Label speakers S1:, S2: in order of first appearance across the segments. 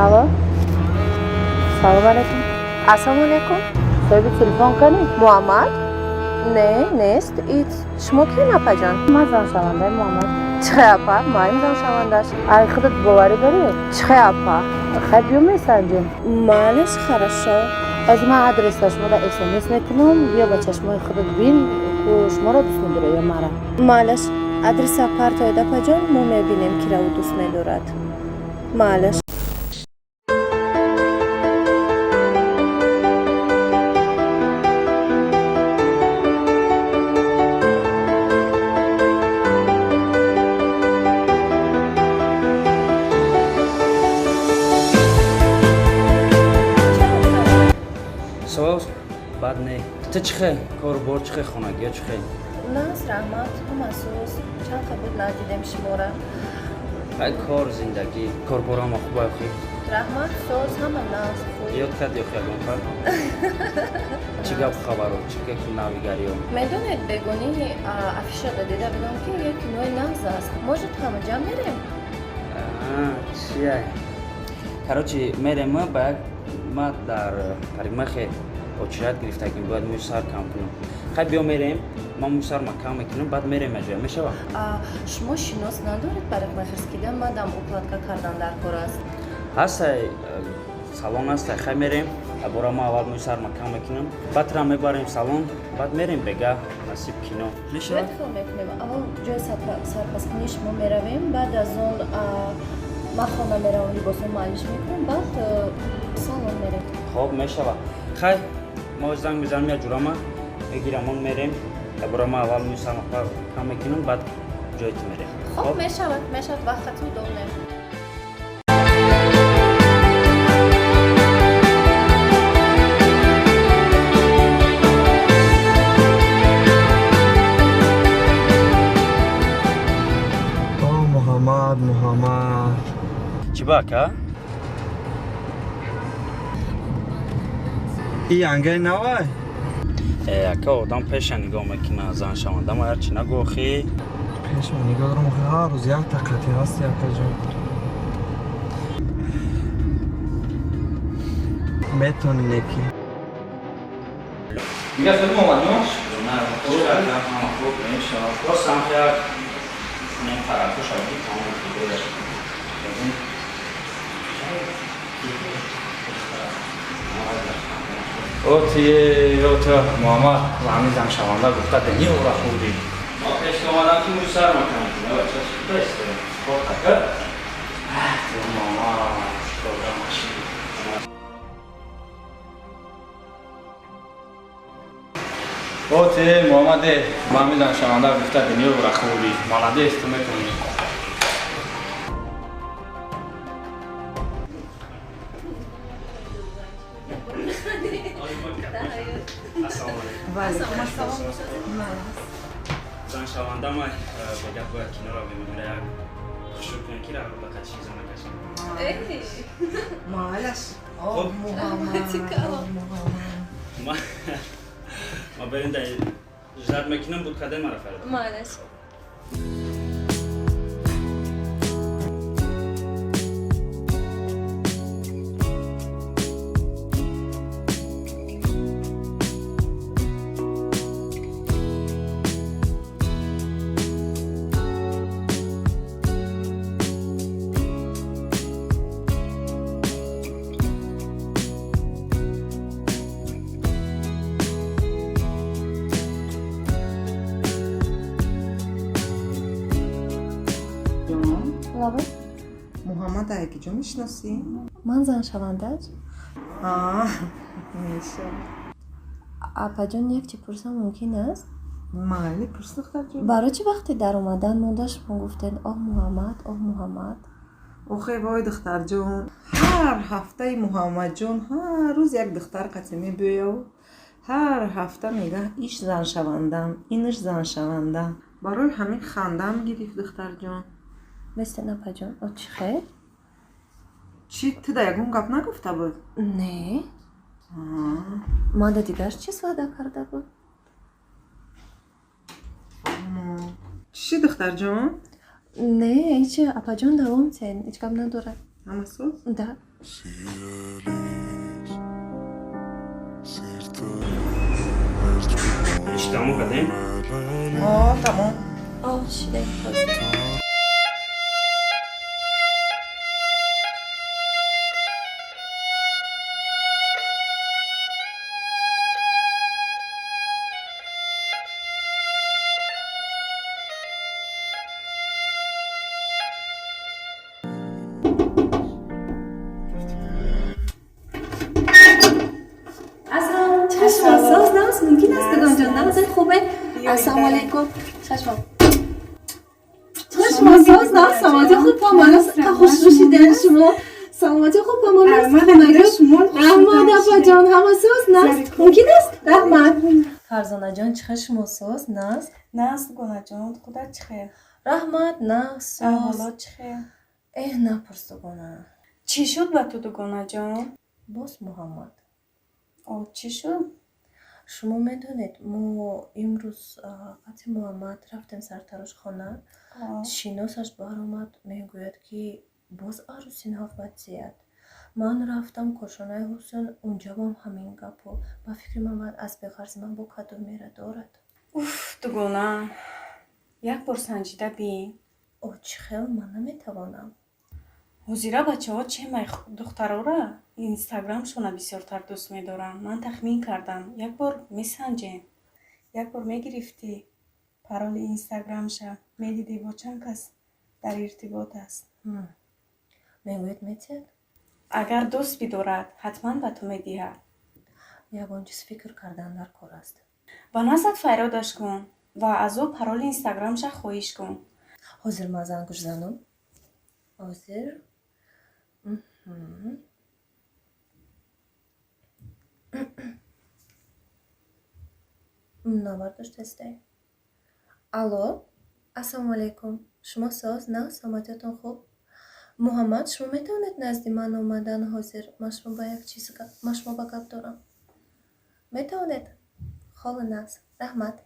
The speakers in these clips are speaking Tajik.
S1: Алло, салом алейкум.
S2: Ассалому алейкум.
S1: Соҳиби телефон канӣ?
S2: Муҳаммад? Не, нест. Ит шумо киен, апаҷон?
S1: Ман заншавандаи Муҳаммад.
S2: Чихе, апа? Маем заншавандаш.
S1: Ай, худат боварӣ дорӣ?
S2: Чихе, апа?
S1: Хай, биё, месанҷем.
S2: Малеш, хорошо.
S1: Аз ман адреса шуморо смс мекунам, биё, ба чашмои худат бин, ку шуморо дӯст медорад ё мара.
S2: Малеш, адреса партоед, апаҷон, мо мебинем, кира ӯ дӯст медорад. Малеш.
S3: Соз, бад не. Ту чихе? Корбор чихе, хонагиё чихе?
S2: Нас, раҳмат, ҳама соз. Чанд қа буд надидем шумора.
S3: Ай, кор, зиндагӣ, корборама хуб охи?
S2: Раҳмат, соз, ҳама нас, хуб.
S3: Ёд карди охи ягон кар? Чӣ гап, хабаро, чӣ гап, навигариё?
S2: Медонед, бегонӣ афишада дида будам, ки як кинои нағз аст. Может, ҳама ҷамъ мерем?
S3: Чия, короче, мерем ба як, ма дар парикмахер очередь гирифтагим, бояд мӯи сар кам кунам. Хай, биё, мерем, ман мӯи сарма кам мекунам, баъд мерем аҷоя, мешава?
S2: Шумо шинос надоред парикмахерскийда? Мадам укладка кардан дар кор аст.
S3: Ҳастай, салон ҳастай. Хай, мерем, бора ма аввал мӯи сарма кам мекунам, баъд тра мебарем салон, баъд мерем, бега насиб кино мешава.
S2: Бояд хел мекунем: аввал ҷои сарпаскунии шумо меравем, баъд аз он ман хона меравам, либосо маалиш мекунам, баъд салон мерем.
S3: Хоб, мешава. Хай, мо занг мезанам я ҷурама, мегирамон, мерем. Бора ма аввал мӯи сарма кам мекунам, баъд ҷои ту мерем.
S2: Хоб, мешавад, мешавад, вақтати удобне.
S4: О, Муҳаммад, Муҳаммад.
S3: Чӣ ба, ака?
S4: И янгаи навай?
S3: Ака, одам пеша нигоҳ мекуна, заншаванда ма ҳарчи нагӯ, охи.
S4: Пешма нигоҳ дорам, охи, ҳар рӯз як тақати ҳасти, акаҷон. Метони неки.
S5: Дигар соли Муҳаммадҷон?
S3: Просто ҳам як нем тарафо шавди, тамом хидоя.
S5: Оти, ота, Муҳаммад, ҳамин заншаванда гуфта дани ора хӯрдӣ.
S3: Ма пеш омадам, ки мӯи сар макам кунам, бача, чӣ хоб, ака?
S5: Муҳаммад, шода машин. Оти, Муҳаммаде, ба ҳамин заншаванда гуфта дани ора хӯрдӣ. Молодец, ту метавонӣ.
S3: Ассалому алайкум. Заншаванда ма бега бояд киноро бимира, як хушур кунем, ки ра ба қачи чизо накашем.
S6: Маалаш.
S3: Хоб.
S6: Муҳаммад.
S3: Ма берин дай ждать мекунам, буд кадай мара фарид.
S2: Малеш.
S6: Ҷон.
S2: Лаба.
S6: Муҳаммад ай киҷо мешиносӣ?
S2: Ман заншавандааш.
S6: Мешавад.
S2: Апаҷон, як чи пурсам мумкин аст?
S6: Майли, пурс, духтарҷон.
S2: Барои чӣ вақте даромадан монда шумо гуфтед: «Оҳ, Муҳаммад, оҳ, Муҳаммад»?
S6: Охе, вой, духтарҷон, ҳар ҳафтаи Муҳаммадҷон ҳар рӯз як духтар қатӣ мебиёяв, ҳар ҳафта мега: «Иш заншавандам, инаш заншавандам». Барои ҳамин хандам гирифт, духтарҷон.
S2: Бестен, апаҷон, о чӣ хел?
S6: Чӣ, ту да ягон гап нагуфта буд?
S2: Не, ман да дигар чиз ваъда карда буд.
S6: Чӣ, духтарҷон?
S2: Не, ҳеҷ, апаҷон, давом тиҳед, ҳеҷ гап надорад.
S6: Ҳама соз?
S2: Да.
S3: Иш тамом кардем?
S6: О, тамом.
S2: О, шидаем ҳозир.
S7: Ассалом, чашма соз нағз мумкин аст, дугонҷон? Нағзе, хубе? Ассалому алайкум. Чашма. Чашма соз нағз, саломатӣ хуб памон аст. Хушрӯ шидан шумо. Саломатӣ хуб памон аст. Раҳмат, апаҷон, ҳама соз нағз. Мумкин аст? Раҳмат.
S2: Фарзонаҷон, чӣ хел шумо соз нағз?
S8: Нағз, дугонаҷон, худат чӣ хел?
S2: Раҳмат, нағз, соз.
S8: Аҳволот чӣ хел?
S2: Эҳ, напурс, дугона.
S8: Чӣ шуд ба ту, дугонаҷон?
S2: Боз Муҳаммад.
S8: О, чӣ шуд?
S2: Шумо медонед, мо имрӯз қати Муҳаммад рафтем сартарошхона. Шиносаш баромад, мегӯяд, ки боз арӯси навбат зиёд. Ман рафтам кошонаи Ҳусон, унҷабам ҳамин гапо. Ба фикри ман, баъд аз беғарзи ман бо кадом мера дорад.
S8: Уф, дугона, як бор санҷида бин.
S2: О, чӣ хел? Ман наметавонам.
S8: Ҳозира бачаҳо чемай духтарора инстаграмшона бисёртар дӯст медоранд. Ман тахмин кардам, як бор месанҷем. Як бор мегирифтӣ пароли инстаграмша, медидӣ, бо чанд кас дар иртибот аст.
S2: Мегӯяд, метиҳад?
S8: Агар дӯст бидорад, ҳатман ба ту медиҳад.
S2: Ягон чиз фикр кардан дар кор аст.
S8: Ба наздат файродаш кун ва аз ӯ пароли инстаграмша хоҳиш кун.
S2: Ҳозир ман зангуш занам. Ҳозир. Набардоштастай. Алло, ассалому алайкум. Шумо соз, нағз, саломатиятон хуб? Муҳаммад, шумо метавонед назди ман омадан ҳозир? Ман шумо ба як чиз гап, ман шумо ба гап дорам. Метавонед? Хола, нағз. Раҳмат.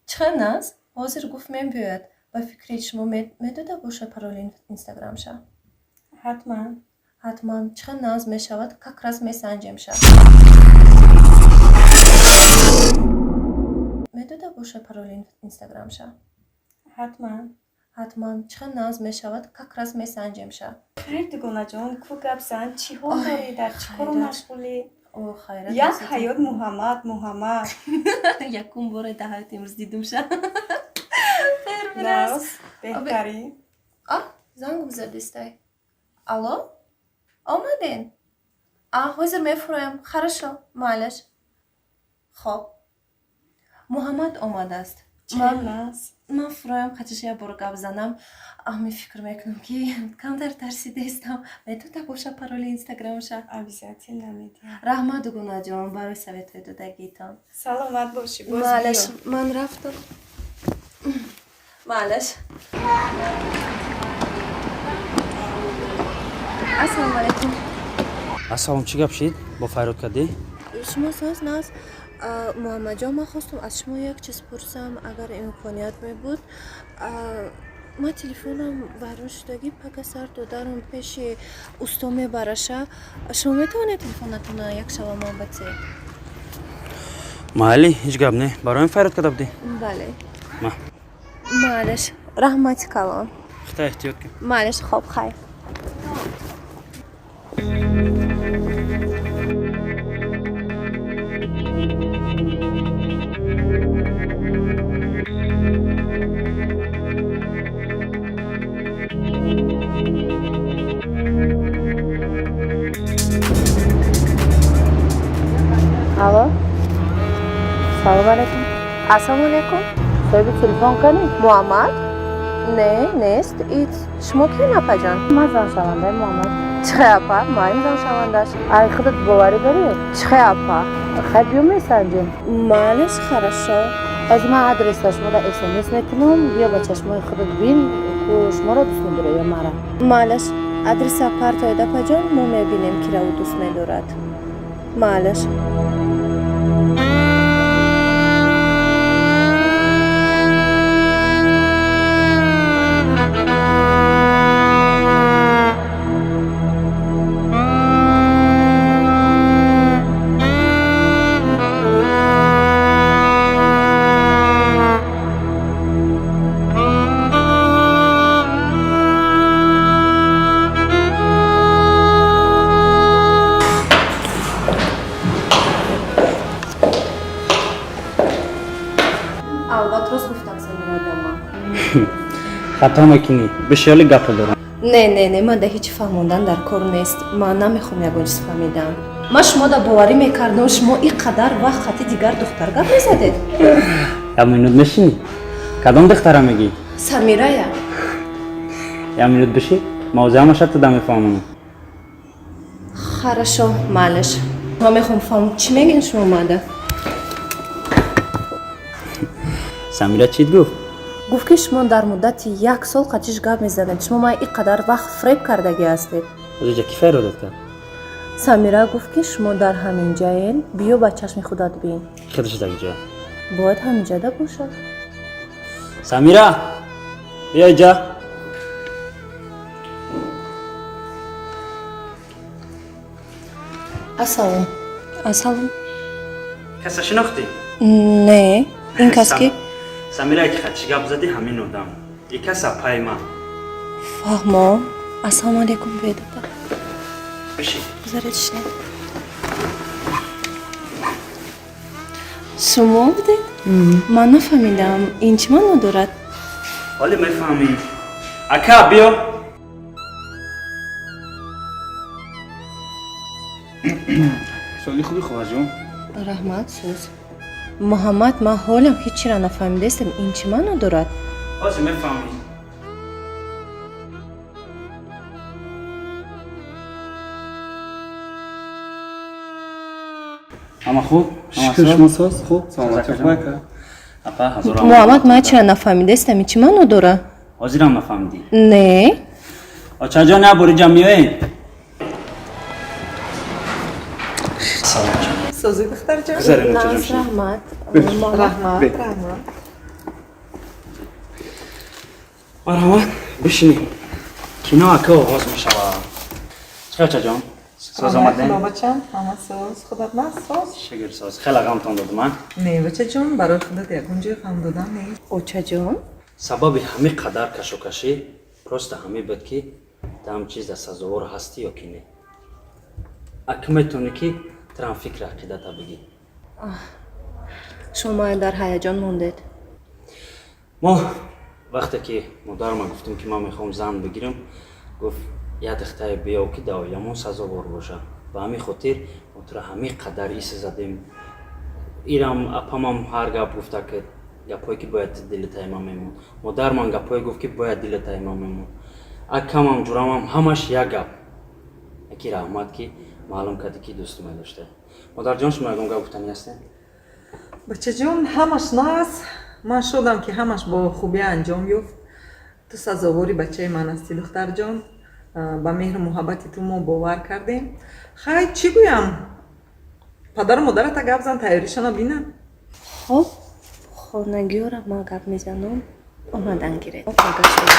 S2: Чӣ хел нағз? Ҳозир гуфт, мебиёяд. Ба фикри шумо, медода бошад пароли инстаграмша?
S8: Ҳатман.
S2: Ҳатман. Чӣ хел нағз мешавад, как раз месанҷемша. Медода бошад пароли инстаграмша?
S8: Ҳатман.
S2: Ҳатман. Чӣ хел нағз мешавад, как раз месанҷемша.
S8: Хайр, дугонаҷон, ку гап зан, чӣ ҳол дорӣ, дар чӣ кору
S2: Хайрат.
S8: машғулӣ?
S2: О, хайрат.
S8: Як ҳаёт Муҳаммад, Муҳаммад.
S2: Якум боре дар ҳаёти имрӯз дидумша. Хайр бирас.
S8: Нағз, беҳтарин.
S2: А, зангум задистай. Алло, омаден? А, ҳозир мефуроям. Хорошо, майлаш. Хоб, Муҳаммад омадааст.
S8: Чӣ
S2: Ман
S8: нағз.
S2: Ман фуроям, қатиш як бор гап занам. Ами фикр мекунам, ки камтар тарсидаистам. Метода боша пароли инстаграмша?
S8: Обязательно медиҳам.
S2: Раҳмат, дугонаҷон, барои советҳои додагитон.
S8: Саломат бошӣ, боз
S2: Маълаш,
S8: биё.
S2: Ман рафтам. Маълаш. Ассалому алайкум.
S3: Ассалом, чӣ гап шид? Бо файрод кардӣ?
S2: Шумо соз, нағз? Муҳаммадҷон, ман хостум аз шумо як чиз пурсам, агар имконият мебуд. Ман телефонам вайрон шудагӣ, пага сар додарам пеши усто мебараша. Шумо метавонед телефонатона як шаба ман батиҳед?
S3: Майли, ҳеҷ гап не. Барои файрод карда будӣ?
S2: Бале.
S3: Ма.
S2: Маълаш, раҳмати калон.
S3: Хита эҳтиёт кун.
S2: Маълаш, хоб, хайр.
S1: Алло, салом алейкум.
S2: Ассалому алайкум.
S1: Соҳиби телефон канӣ?
S2: Муҳаммад не, нест. Ит шумо киен, апаҷон?
S1: Ман заншавандаи Муҳаммад.
S2: Чихе, апа? Маем заншавандаш.
S1: Ай, худат боварӣ дорӣ?
S2: Чихе, апа?
S1: Хай, биё, месанҷем.
S2: Маълаш, хорошо.
S1: Ҳозир ман адреса шуморо смс мекунам. Биё, ба чашмои худат бин, ку шуморо дӯст медорад ё мара.
S2: Маълаш, адреса партоед, апаҷон, мо мебинем, кира ӯ дӯст медорад. Маълаш.
S3: Хато мекунӣ, бишёли гапа дорам.
S2: Не, не, не, ман да ҳеҷ фаҳмондан дар кор нест. Ман намехоҳам ягон чиз фаҳмидан. Ман шумо да боварӣ мекардам, шумо ин қадар вақт хати дигар духтар гап мезадед.
S3: Як минут мешинӣ? Кадом духтара мегӣ?
S2: Самирая.
S3: Як минут бишӣ, мавзеамаша туда мефаҳмонам.
S2: Хорошо, малеш. Ман мехоҳам фаҳмам, чӣ мегӯед шумо мада?
S3: Самира чит гуфт?
S2: Гуфт, ки шумо дар муддати як сол қатиш гап мезанед. Шумо ман ин қадар вақт фреб кардагӣ ҳастед.
S3: Озиҷа ки файродат кард?
S2: Самира гуфт, ки шумо дар ҳамин ҷаен, биё ба чашми худат бин.
S3: Худаш дар ҷо.
S2: Бояд ҳаминҷада бошад.
S3: Самира, биё иҷа.
S2: Ассалом. Ассалом.
S3: Каса шинохтӣ?
S2: Не, ин кас ки?
S3: Самира, ки хатчи гап задӣ, ҳамин одам. И кас апаи ман.
S2: Фаҳмо. Ассалому алайкум, бедопа.
S3: Биши.
S2: Гузаред, шинед. Шумо будед? Ман нафаҳмидам, ин чӣ маъно дорад?
S3: Ҳоле мефаҳмӣ. Ака, биё.
S5: Соли хуби, хоҳарҷон?
S2: Раҳмат, сӯз. Муҳаммад, ман ҳолам ҳеҷ чиро нафаҳмидаистам, ин чӣ маъно дорад?
S3: Ҳозир мефаҳмӣ. Ҳама хуб?
S5: Шукр, шумо соз? Хуб, саломатӣ хуб, ака?
S3: Апа, ҳазор
S2: Муҳаммад, ман чиро нафаҳмидаистам, ин чӣ маъно дорад?
S3: Ҳозирам нафаҳмидӣ?
S2: Не.
S3: Очаҷон, як бор иҷа меоед? Салом.
S6: Сози, духтарҷон?
S3: Гузарем, очаҷон.
S2: Раҳмат.
S6: Раҳмат, раҳмат.
S3: Марҳамат, бишинем. Кино ака оғоз мешавад. Чӣ, очаҷон? Соз омадем?
S6: Худо, бачам, ҳама соз, худат на соз?
S3: Шукр, соз. Хеле ғамтон додум, а?
S6: Не, бачаҷон, барои худат ягон ҷой ғам додан нест.
S2: Очаҷон?
S3: Сабаби ҳамин қадар кашокашӣ просто ҳамин буд, ки ту ҳам чиз дар сазовор ҳастӣ ё ки не. Ака, метавонӣ, ки турам фикри ақидата бигӣ.
S2: Шумо мая дар ҳаяҷон мондед.
S3: Мо вақте ки модарма гуфтем, ки ман мехоҳам зан бигирам, гуфт, як духтаре биёв, ки дар оиламон сазовор бошад. Ба ҳамин хотир мо туро ҳамин қадар иса задем. Ирам апамам ҳар гап гуфта, ки гапҳое, ки бояд дили таи ман мемонд. Модарман гапҳое гуфт, ки бояд дили таи ман мемонд. Акамам, ҷурамам, ҳамаш як гап. Яки раҳмат, ки маълум кардӣ, ки дӯст медошта. Модарҷон, шумо ягон гап гуфтанӣ ҳастед?
S6: Бачаҷон, ҳамаш нас. Ман шодам, ки ҳамаш бо хубӣ анҷом ёфт. Ту сазовори бачаи ман ҳастӣ, духтарҷон. Ба меҳру муҳаббати ту мо бовар кардем. Хай, чӣ гӯям, падару модарата гап зан, тайёришона бинам.
S2: Хоб, хонагиёра ман гап мезанам, омадан гиред. Пага шумо.